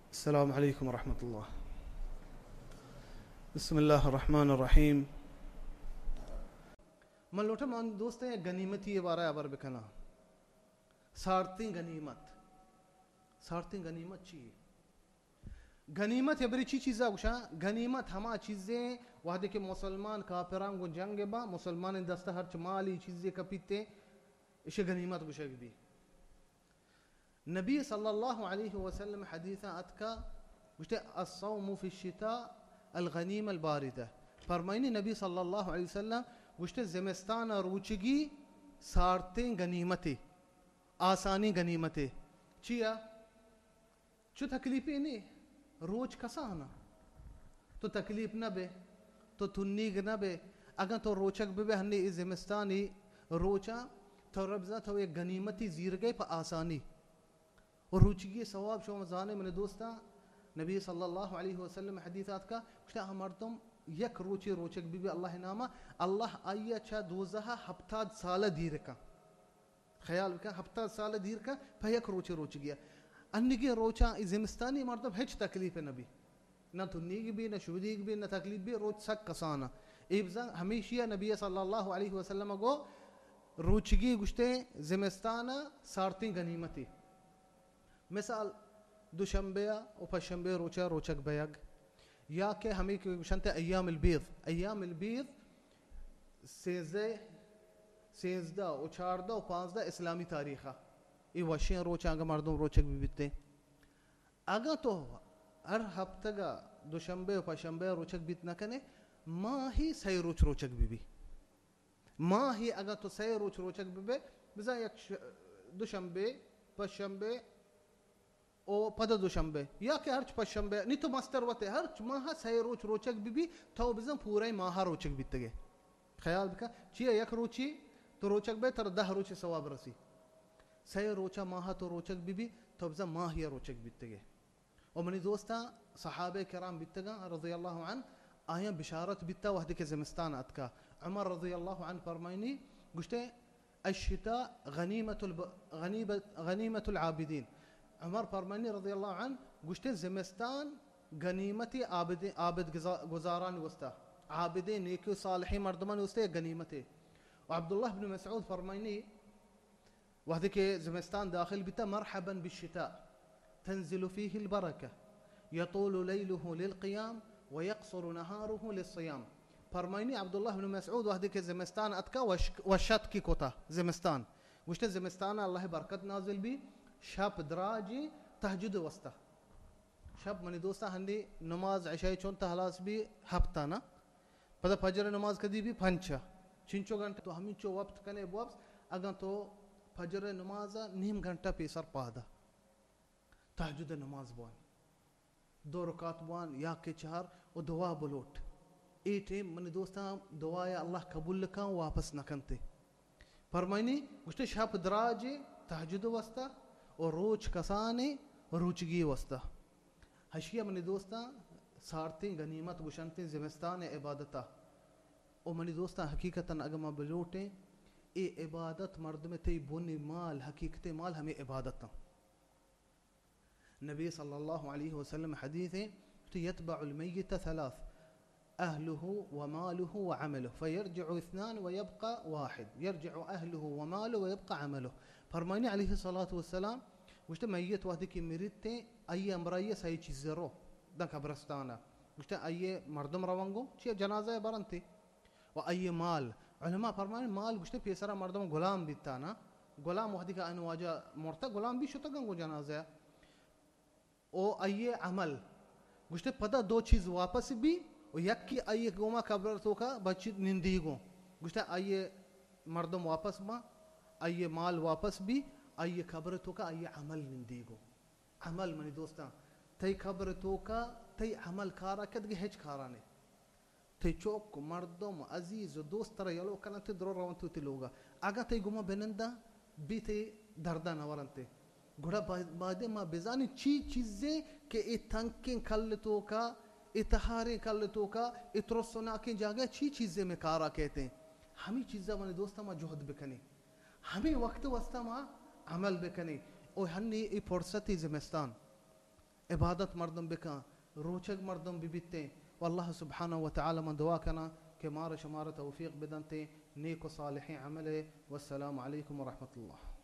السلام علیکم ورحمۃ اللہ۔ بسم اللہ الرحمن الرحیم۔ من لوٹاں من دوستاں یک غنیمتی بارہ ہبر بکناں۔ سارتیں غنیمت۔ سارتیں غنیمت چی؟ غنیمت یا بری چی چیزا گوشاں؟ غنیمت ہما چیزیں وہدے کہ مسلمان کافراں گوں جنگ با، مسلمان دست ہرچ مالی چیزے کپیتے، اشی غنیمت گوشگ بی۔ نبی صلی اللہ علیہ وسلم حدیث اتکا، گوشتے، الصوم فی الشتاء الغنیمہ الباردہ۔ فرمائنی نبی صلی اللہ علیہ وسلم گوشتے، زمستان روچگی سارتیں غنیمتے، آسانی غنیمتے۔ چیا؟ چو تکلیفے نے، روچ کسان۔ تو تکلیف نہ بے، تو تنیگ نہ بے۔ اگاں تو روچگ ببے ہنی اے زمستانی روچاں، تو رب زان تو یک غنیمتی زیرگئے پہ آسانی۔ و روچگی ثواب شما زانے منی دوستاں، نبی صلی اللہ علیہ وسلم حدیث آتکا، گوشتا، آ مردم یک روچے روچگ ببے اللہ ناما، اللہ آئیا چہ دوزہا ہپتاد سالہ دیر کن۔ خیال بکن، ہپتاد سال دیر کن پہ یک روچے روچگیا۔ انگیں روچاں اے زمستانی مردم ہچ تکلیف نہ بی، نہ تنیگ بی، نہ شودیگ بی، نہ تکلیف بی، روچ سک کسان۔ اے بزاں ہمیشی نبی صلی اللہ علیہ وسلم گو روچگی گوشتے زمستان سارتیں غنیمتی۔ مثال، دوشنبے ء و پشنبے روچ ء روچگ بیگ، یا کہ ہمے کہ گوشنت ایام البیض، ایام البیض سیزدہ، سیزدہ و چاردہ و پانزدہ اسلامی تاریخ ء، اے وشیں روچ اگاں مردم روچگ بہ بیتیں۔ اگاں تو ہر ہپتگ ء دوشنبے و پشنبے ء روچگ بیت نہ کنے، ماہی سئے روچ روچگ بہ بی۔ ماہی اگاں تو سئے روچ روچگ بہ بئے، بزاں یک ش-، دوشنبے، پشنبے، او پدا دوشنبے، یا کہ ہرچ پشنبے، نی تو مستر وتے، ہرچ ماہ سئے روچ روچگ بہ بی، تو بزاں پورئیں ماہ روچگ بیتگے۔ خیال بکن، چیا یک روچی تو روچگ بئے، ترا دہ روچی ثواب رسی۔ سئے روچا ماہ تو روچگ بہ بی، تو بزاں ماہیا روچگ بیتگے۔ و منی دوستاں، صحابہ کرام بیتگاں رضی اللہ عنہ، آیاں بشارت بیتا وہدے کہ زمستان اتکا۔ عمر رضی اللہ عنہ فرمائنی، گوشتے، الشتاء غنیمت الب-، غنیمت، غنیمت العابدین۔ عمر فرمائنی رضی اللہ عنہ گوشتے، زمستان غنیمت عابد، عابد گزا-، گزاران واسطہ، عابدیں نیکی و صالحیں مردمان واسطہ غنیمت۔ و عبداللہ بن مسعود فرمائنی، وہدے کہ زمستان داخل بیتا، مرحبا بالشتاء تنزل فیہ البرکہ یطول لیلہ للقیام ویقصر نہارہ للصیام۔ فرمائنی عبداللہ بن مسعود وہدے کہ زمستان اتکا وش-، وشاتکی کتا زمستان۔ گوشتے زمستان اللہ برکت نازل بی، شپ دراجی تہجد واسطہ۔ شپ منی دوستاں ہنی نماز عشاء چون تہ ہلاس بی ہپتانا۔ پدا فجر نماز کدی بی پنچا۔ چنچو گھنٹہ تو ہمینچو وپت کنے بوپس، اگاں تو فجر نماز نیم گھنٹہ پیسر پادا تہجد نماز بوان، دو رکعت بوان یا کہ چہار و دعا بلوٹ۔ اے ٹیم منی دوستاں دعایا اللہ قبول کن واپس نکنتے۔ فرمائنی، گوشتے، شپ دراجے تہجد واسطہ و روچ کسانے روچگی واسطہ۔ ہشیا منی دوستاں، سارتیں غنیمت گوشنتیں زمستان عبادتا۔ او منی دوستاں، حقیقتاً اگہ ما بلوٹیں، اے عبادت مردم تئی بنی مال، حقیقتیں مال ہمیں عبادتاں۔ نبی صلی اللہ علیہ وسلم حدیث ہے، یتبع المیت ثلاث، اہلہ و مالہ و عملہ، فیرجع اثنان و یبقى واحد، یرجع اہلہ و مالہ و یبقى عملہ۔ فرمائنی علیہ الصلوۃ والسلام، گوشتے، میت وہدے کہ مریتے، آئی امرائی سئے چیزے رو داں قبرستانا۔ گوشتے، آئی مردم روان گو، چیا جنازہ برنتے؟ و آئی مال، علماء فرمائنی مال گوشتے پیسرا مردم غلام بیتا نا، غلام وہدے کہ آئی واجہ مرتا غلام بی شتگن گو جنازہ۔ او آئی عمل گوشتے پدا دو چیز واپس بی و یکی آئی گوما قبر توکا بچی نندی گو۔ گوشتے آئی مردم واپس با، آئی مال واپس بی، آئی قبر توکا آئی عمل نندی گو۔ عمل منی دوستاں، تئی قبر توکا تئی عمل کارا کدگے ہچ کارا نے۔ تئی چوک، مردم، عزیز و دوست ترا یلو کننت، درو رونت وتی لوگا۔ اگاں تئی گما بننداں بی تئی دردا نہ ورنت۔ گڑا با-، بایدیں ما بزانیں چی چیزیں کہ اے تنکیں کل توکا، اے تہاریں کل توکا، اے ترسناکیں جاگہ چی چیزیں مئے کارا کیتیں۔ ہمے چیزا منی دوستاں ما جہد بکنیں۔ ہمے وقت واسطہ ما عمل بکنیں۔ او ہنی اے فرصت زمستان۔ عبادت مردم بکن، روچگ مردم ببیتیں۔ و اللہ سبحانہ و تعالی من دعا کناں کہ مارا شمارا توفیق بدنتیں نیک و صالحیں عملے۔ والسلام علیکم ورحمۃ اللہ۔